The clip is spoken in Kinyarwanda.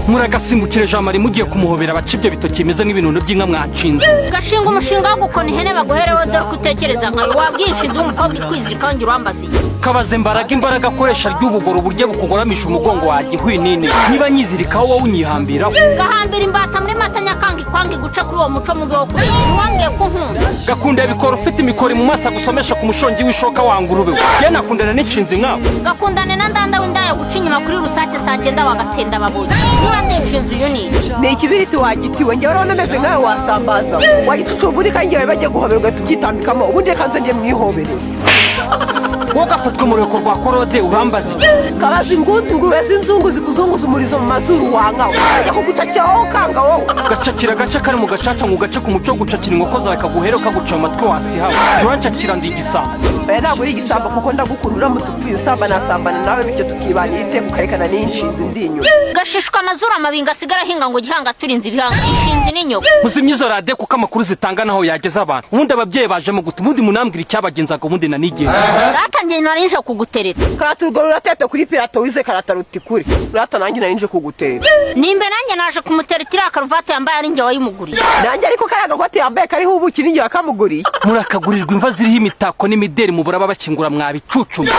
Muragasimbukire Jean Marie mugiye kumuhobera, baca ibyo bitoki bimeze nk'ibinono by'inka mwacinze. Gashinga umushinga wo gukona ihene baguhereho, dore ko utekereza nkawe wabwishinze umukobwa ikwizirikaho ngira urambaza iki? Kabaze mbaraga, imbaraga akoresha ry'ubugoro, uburyo bukugoramisha umugongo wa gihwinini. Niba nyizirikaho, wowe unyihambiraho. Gahambira imbata muri mata nyakanga ikwanga iguca kuri uwo muco mubi wo kubeshya. Ntiwambwiye ko unkunda? Gakunda bikora ufite imikori mu maso agusomesha ku mushongi w'ishoka wa ngurube we. Ye nakundana n'inshinzi nkawe. Gakundane na ndanda w'indaya guca inyuma kuri rusake saa 9 bagasenda babuye. Niba ndinshinze uyu ni iki? Ni ikibiriti wagitiwe. Njyewe urabona ameze nkawe wasambaza wagicucumba undi, kandi njyewe bagiye guhobera ugahita ubyitambikamo. Ubundi reka nze njye mwihobere. Wowe gafatwe mu rureko rwa korode, urambaza iki? Kabaza ingunzi, ingurube z'inzungu zikuzunguza umurizo mu mazuru wangawe, ajya kugucakiraho ukanga wowe. Gacakira agace kari mu gacaca ngo ugace ku muco wo gucakira inkoko zawe kaguhere kaguca mu matwi wasihawe. Urancakira, ndi igisambo? Oya, ntabwo uri igisambo kuko ndagukunda. Uramutse upfuye usamba nasambana nawe, bityo tukibanira iteka ukarekana n'inshinzi ndi inyuma. Gashishwa amazuru amabinga asigara ahinga ngo gihanga turinze ibihanga inshinzi n'inyoko. Muzimye izo radiyo kuko amakuru zitanga naho yageza abantu. Ubundi ababyeyi bajemo gute? Ubundi munambwira icyabagenzaga, ubundi nanigenda. Ratangiye narinje kugutereta. Karata urwo ruratete kuri pirato wize karata ruti kuri rurata, nanjye nari nje kugutereta. Nimbe nanjye naje kumutereta, iriya karuvati yambaye ari njye wayimuguriye. Nanjye ariko kariya gakoti yambaye kariho ubuki ninjye wakamuguriye. Murakagurirwa imva ziriho imitako n'imideri mu buraba bashyingura mwabicucumye.